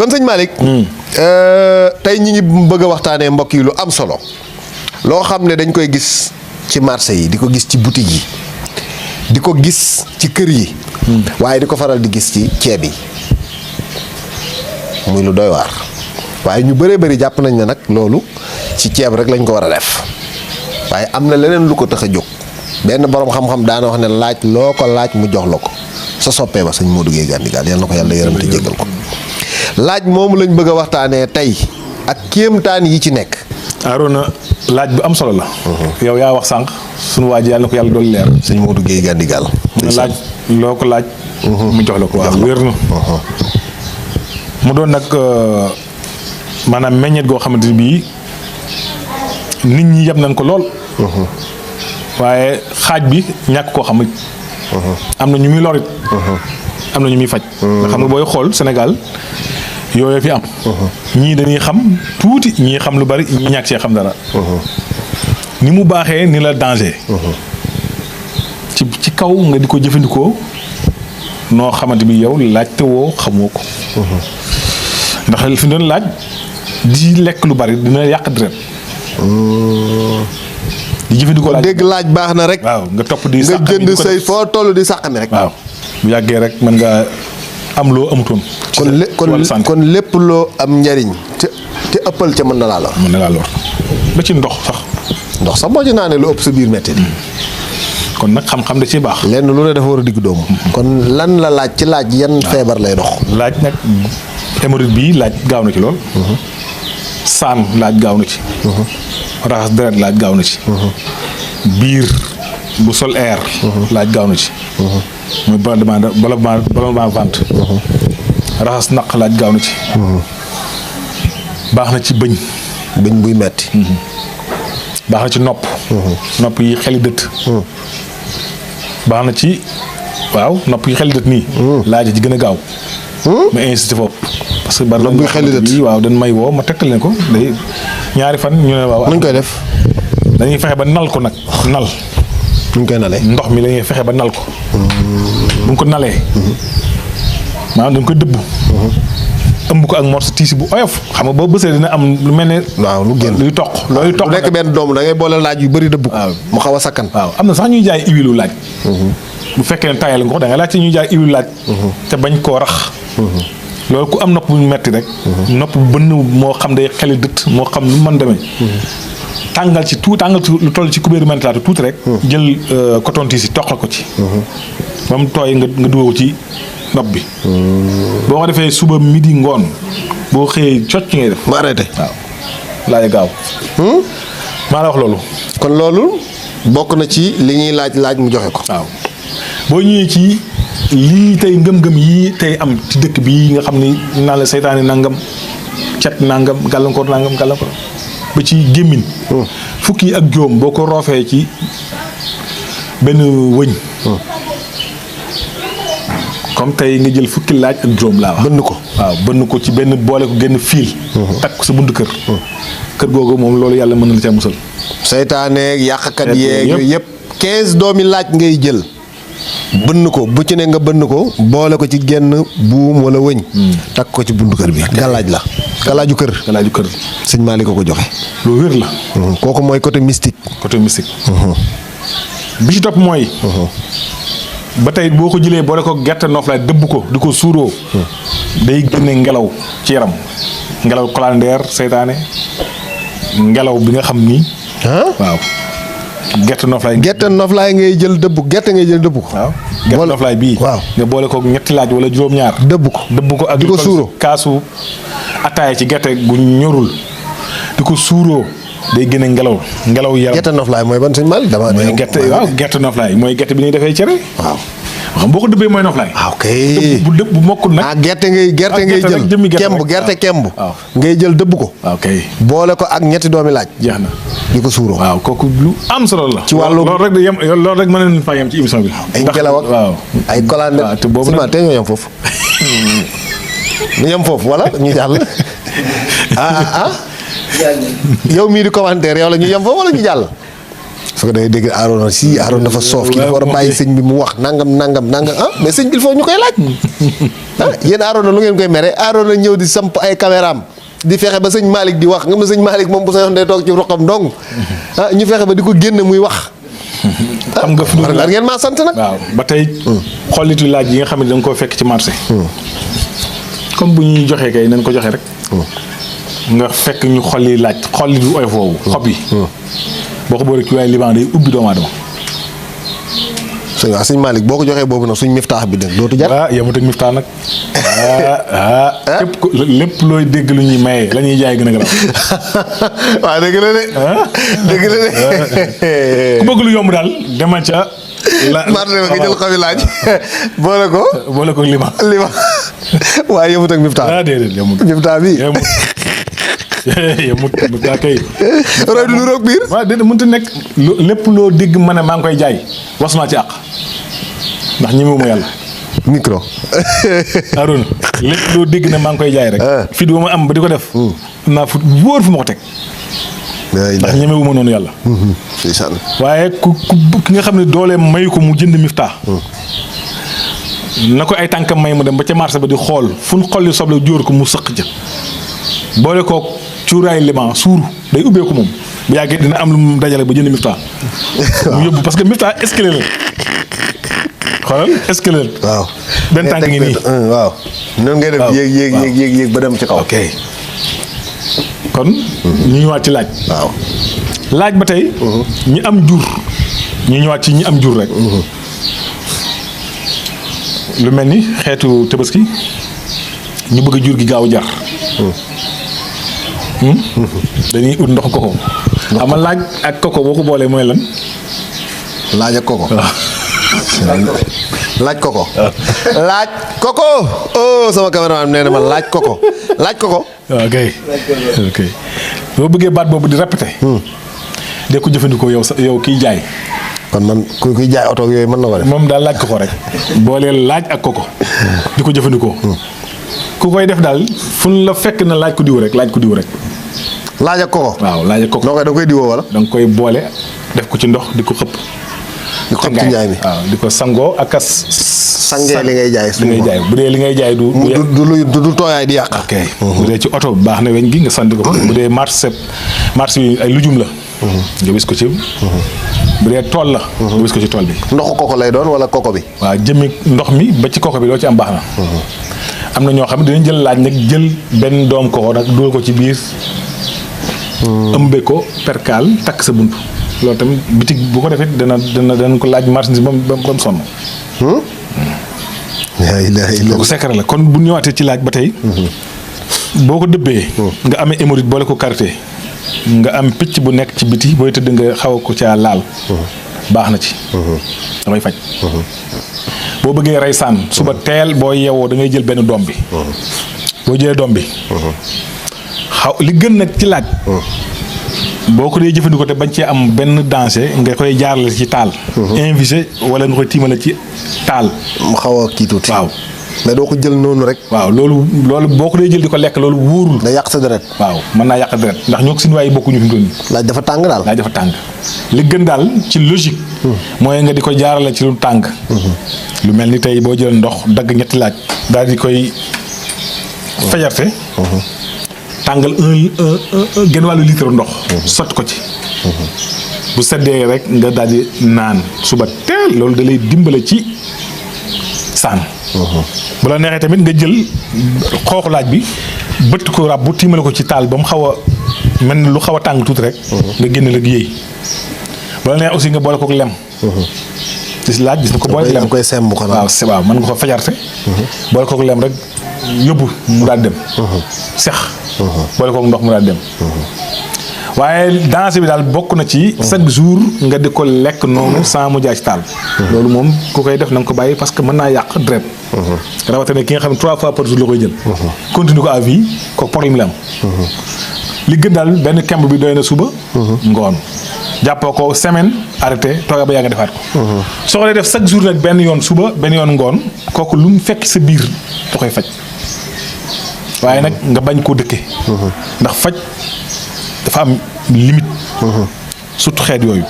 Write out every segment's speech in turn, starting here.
kon sëñ Malick. tey ñi ngi bëgg a waxtaanee mbokk yi lu am solo. loo xam ne dañ koy gis ci marché yi di ko gis ci boutique yi di ko gis ci kër yi. waaye di ko faral di gis ci ceeb yi muy lu doy waar. waaye ñu bëree bëri jàpp nañ ne nag loolu ci ceeb rek lañ ko war a def waaye am na leneen lu ko tax a jóg benn borom xam-xam daana wax ne laaj loo ko laaj mu jox la ko sa soppee ba sëñ Modou Guèye Gandigal yal na ko yàlla yërëm te jéggal ko. laaj moomu lañ bëgg a waxtaanee tey ak kéemtaan yi ci nekk. Arona laaj bu am solo la. yow yaa wax sànq sunu waa ji yàlla na ko yàlla doon leer. sëñ Modou Guèye Gandigal. laaj loo ko laaj. mu jox la ko waaw wér na. mu doon nag maanaam meññeet goo xamante ni bii nit ñi yeb nañ ko lool. waaye xaaj bi ñàkk koo xam. am na ñu muy lorit. am na ñu muy faj. nga xam nga booy xool Sénégal yooyu fi am. ñii dañuy xam tuuti ñii xam lu bari ñii ñàkk see xam dara. ni mu baaxee ni la danger. ci kaw nga di ko jëfandikoo noo xamante bi yow laajte woo xamoo ko. ndax fi doon laaj di lekk lu bari dina yàq deret. di jëfandikoo laaj dégg laaj baax na rek. waaw nga topp di nga jënd say foo toll di sàqami rek. waaw bu yàggee rek mën nga am loo amutoon. kon lépp loo am njariñ te ëppal ca mën na laa lor. mën na laa lor ba ci ndox sax. ndox sax boo ci naanee lu ëpp sa biir metti kon nag xam-xam da ciy baax. lenn lu ne dafa war a digg doomu. kon lan la laaj ci laaj yan feebar lay dox. laaj nag hémorroïde bii laaj gaaw na ci lool. saan laaj gaaw na ci. raxas deret laaj gaaw na ci. biir bu sol air. laaj gaaw na ci. muy ballonnement ventre. raxas naq laaj gaaw na ci. baax na ci bëñ. bëñ buy metti. baax na ci nopp. nopp yi xeli dëtt. baax na ci waaw nopp yi xeli dëtt nii. laaj ji gën a gaaw. ma insisté foofu. parce que bari na buy xeli dëtt waaw dañ may woo ma tegtal leen ko day ñaari fan ñu ne waaw. nuñ koy def. dañuy fexe ba nal ko nag nal. nuñ koy nalee. ndox mi la ñuy fexe ba nal ko. bu ñu ko nalee. maanaam dañ koy dëbb. ëmb ko ak morso tiisi bu oyof xam nga boo bësee dina am lu mel ne. waaw lu génn luy toq. looy toq nekk benn doom da ngay boole laaj yu bëri dëbb ko. waaw mu xaw a sakkan. waaw am na sax ñuy jaay iwilu laaj. bu fekkee ne tayal nga ko da ngay laaj ci ñuy jaay iwilu laaj. te bañ koo rax. loolu ku am nopp bu metti rek. nopp bu bënn moo xam day xeli dëtt moo xam lu mën demee. tàngal ci lu toll ci kubéeru mentalaatu tuuti rek. jël coton tige toqal ko ci. ba mu tooy nga dugal ko ci nopp bi. boo ko defee suba midi ngoon boo xëyee cocc ngay def. ma arrêté. waaw laaj gaaw. maa la wax loolu. kon loolu bokk na ci li ñuy laaj mu joxe ko. waaw boo ñëwee ci lii tey ngëm-ngëm yii tey am ci dëkk bii nga xam ni naan la seytaane nangam cet nangam gàllankoor ba ci gémmiñ. fukki ak juróom boo ko roofee ci benn wëñ. comme tey nga jël fukki laaj ak juróom laa wax. bënn ko waaw bënn ko ci benn boole ko génn fiil. takk ko sa buntu kër. kër googu moom loolu yàlla mën na la ca musal. seytaane yàqkat yeeg yooyu yëpp 15 doomi laaj ngay jël. bënn ko bu ci ne nga bënn ko boole ko ci genn buum wala wëñ. takk ko ci buntu kër bi. galaaj la galaaju kër. galaaju kër. sëñ Malick ko joxe. lu wér la. kooku mooy côté mystique. côté mystique. bi ci topp mooy. ba tey boo ko jëlee boole ko gerte nooflaay dëbb ko di ko suuroo. day génne ngelaw ci yaram. ngelaw colandeer seytaane ngelaw bi nga xam ni. waaw. gerte noflaay ngay jël dëbb gerte ngay jël dëbb ko. waaw gerte noflaay bii. waaw nga boole ko ñetti laaj wala juróom-ñaar. dëbb ko ak di ko suuroo kaasu ataaya ci gerte gu ñorul di ko suuroo day génne ngelaw yaram. gerte noflaay mooy ban sëñ Malick dama. mooy gerte noflaay mooy gerte bi ñuy defee cere. waaw xam boo ko dëbbee mooy noflaay. ok bu mokkul nag. gerte ngay jël gerte kemb. waaw ngay jël dëbb ko. ok boole ko ak ñetti doomi laaj. jeex na di ko suuroo. waaw kooku lu am solo la. ci wàllu loolu rek mën nañu faa yem ci émission bi. ay ngelaw ak waaw ay kolande. waaw te boobu nag te ñoo yem foofu. ñu yem foofu wala ñu jàll. yow mii di commentaire yow la ñu yem foofu wala ñu jàll. fa day dégg Arona si Arona dafa soof ki dafa war a bàyyi sëñ bi mu wax nangam mais sëñ bi il faut ñu koy laaj yéen Arona lu ngeen koy mere Arona ñëw di samp ay caméraam di fexe ba sëñ Malick di wax nga ma sëñ Malick moom bu sa yoon day toog ci roqam dong ñu fexe ba di ko génne muy wax xam nga fu war ngeen maa sant nag waaw ba tey xollitu laaj yi nga xam ne da nga koo fekk ci marché comme bu ñuy joxee kay nañ ko joxe rek nga fekk ñu xolli laaj xollitu oyof woowu xob yi boo ko boole ci waaye liban day ubbi doomu aadama sëñ Malick boo ko joxee boobu nag suñ miftaax bi nag dootu jar yemut ak miftaax nag képp lépp looy dégg lu ñuy maye la ñuy jaay gën a garaaw waaw dëgg la de dëgg la de ku bëgg lu yomb daal demal ca marché ba nga jël xobi laaj boole ko liban waaye yemut ak miftaax déedéet yemut miftaax bi miftaax kay roy du lu roog biir waaw déedéet mënut a nekk lépp loo dégg ma ne maa ngi koy jaay wasmaa ci àq ndax ñemewuma yàlla micro Arona lépp loo dégg ne maa ngi koy jaay rek fi du ma am ba di ko def naa fu wóor fu ma ko teg ndax ñemewuma noonu yàlla waaye ki nga xam ne doole mayu ko mu jënd miftaax na ko ay tànkam may mu dem ba ca marché ba di xool fu ñu xolli soble jóor ko mu sëq ca boole kook cuuraay liban suuru day ubbeeku moom bu yàggee dina am lu mu dajale ba jënd miftaax mu yóbbu parce que miftaax escalier la xoolal escalier waaw benn tànk ngi nii waaw noonu ngay def yéeg ba dem ci kaw ok kon ñu ñëwaat ci laaj waaw laaj ba tey ñi am jur ñu ñëwaat ci ñi am jur rek lu mel ni xeetu tabaski ñu bëgg jur gi gaaw jar dañuy ut ndox koko ama laaj ak koko boo ko boolee mooy lan laaj ak koko laaj koko laaj koko oh sama cameraman nee na ma laaj koko ok boo bëggee baat boobu di répété de ko jëfandikoo yow kiy jaay kon man kuy jaay oto yooyu mën na ko def moom daal laaj koko rek boolee laaj ak koko di ko jëfandikoo ku koy def daal fu la fekk na laaj ko diw rek laaj ak koko waaw laaj ak koko noo koy da koy diwoo wala da nga koy boole def ko ci ndox di ko xëpp ci njaay mi waaw di ko sangoo ak sangee li ngay jaay bu dee li ngay jaay du tooyaay di yàq ok bu dee ci oto baax na weñ gi nga sandi ko bu dee marché bi ay lujum la nga wis ko ci bu dee tool la nga wis ko ci tool bi ndoxu koko lay doon wala koko bi waaw jëmmi ndox mi ba ci koko bi loo ci am baax na am na ñoo xam ne dinañ jël laaj nag jël benn doom koko nag dugal ko ci biir ëmbe ko perkaal takk sa bunt loolu tamit bitig bu ko defee dana ko laaj marchandise ba mu sonn ko secret la kon bu ñëwaatee ci laaj ba tey boo ko dëbbee nga amee hémorroïde boole ko karité nga am picc bu nekk ci biti booy tëdd nga xaw a ko caa laal baax na ci dafay faj boo bëggee rey saan suba teel boo yeewoo da ngay jël benn doom bi boo jëlee doom bi li gën nag ci laaj boo ko dee jëfandikoo te bañ cee am benn danger nga koy jaarale ci taal invisé wala nga koy tiimale ci taal mu xaw a kii tuuti waaw mais doo ko jël noonu rek waaw loolu boo ko dee jël di ko lekk loolu wóorul da yàq sa deret waaw mën naa yàq deret ndax ñoo ko suñu waaye bokkuñu fi mu toll nii laaj dafa tàng daal laaj dafa tàng li gën daal ci logique mooy nga di ko jaarale ci lu tàng lu mel ni tey boo jël ndox dagg ñetti laaj daal di koy fejarte tàngal genn wàllu litre ndox sotti ko ci bu seddee rek nga daal di naan suba teel loolu da lay dimbale ci saan bu la neexee tamit nga jël xooxu laaj bi bëtt ko rab bu tiimale ko ci taal ba mu xaw a mel ni lu xaw a tàng tuuti rek nga génne la yëy bu la neexee aussi nga boole kook lem ci laaj gis na ko boole lem koy semb ko waaw mën nga ko fajarte boole kook lem rek yóbbu mu daal dem sex boole kook ndox mu daal dem waaye danger bi daal bokk na ci chaque jour nga di ko lekk noonu sans mu jaay ci taal loolu moom ku koy def na nga ko bàyyi parce que mën naa yàq deret rawatina ki nga xam ne 3 fois par jour la koy jël continue ko à vie kooku problème la am li gën daal benn kemb bi doy na suba ngoon jàppoo ko semaine arrêté tooga ba yaa nga defaat ko soo ko dee def chaque jour nag benn yoon suba benn yoon ngoon kooku lu mu fekk sa biir da koy faj waaye nag nga bañ koo dëkke ndax faj dafa am limite surtout xeet yooyu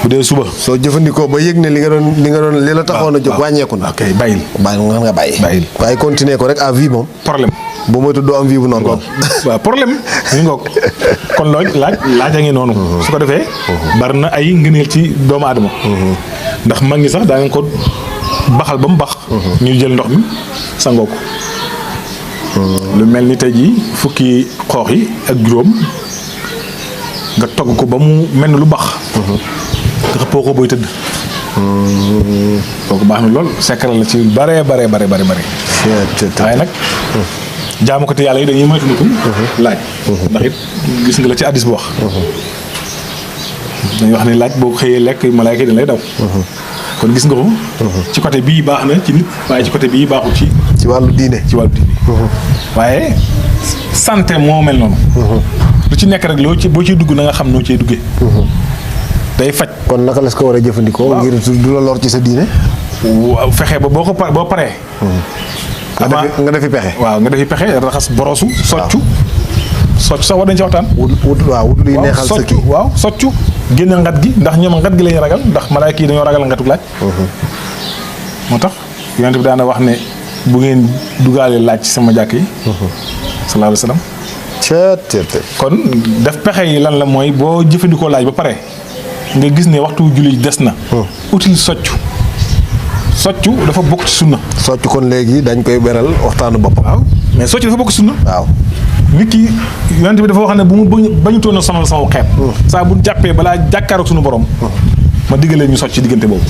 bu dee suba. soo jëfandikoo ba yëg ne li la taxoon a jóg wàññeeku na. ok bàyyil nga bàyyi. bàyyil waaye continuer ko rek à vie moom. problème. bu moytu doo am vie bu normal. waaw problème ñu ngoog kon laaj a ngi noonu. su ko defee. bari na ay ngëneel ci doomu aadama. ndax mag ñi sax daa nga ko baxal ba mu bax. ñu jël ndox mi sangoo ko. lu mel ni tey jii fukki xoox yi ak juróom nga togg ko ba mu mel ni lu bax. nga xëppoo ko booy tëdd. kooku baax na lool secret la ci bare. waaye nag. jaamu ko te yàlla yi dañuy moytandiku laaj. ndax it gis nga la ci hadiis bu wax. dañuy wax ne laaj boo xëyee lekk malaayka yi dañ lay daw. kon gis nga ko. ci côté bii baax na ci nit waaye ci côté bii baaxul ci wàllu diine. waaye santé moo mel noonu. lu ci nekk rek boo ciy dugg na nga xam noo ciy duggee. day faj. kon naka la ko war a jëfandikoo. ngir du la lor ci sa diine. waaw fexe ba boo paree. nga defi pexe. waaw nga defi pexe raxas borosu. soccu sax war nañ ci waxtaan. wut luy neexal sa kii. waaw soccu génne ngat gi ndax ñoom ngat gi lañuy ragal ndax malaaka yi dañoo ragal ngatuk laaj. moo tax yonent bi daana wax ne bu ngeen dugaale laaj ci sama jàkk yi. sallallahu alayhi wa sallam. kon def pexe yi lan la mooy boo jëfandikoo laaj ba pare nga gis ne waxtu julli des na. util soccu dafa bokk ci sunna. soccu kon léegi dañ koy beral waxtaanu boppam. waaw mais soccu dafa bokk ci sunna. waaw. nit ki yonent bi dafa wax ne bu mu bañutoon a sonal sama xeet. saa bu jàppee balaa jàkkaaroog suñu borom. ma diggalee ñu socc ci diggante boobu.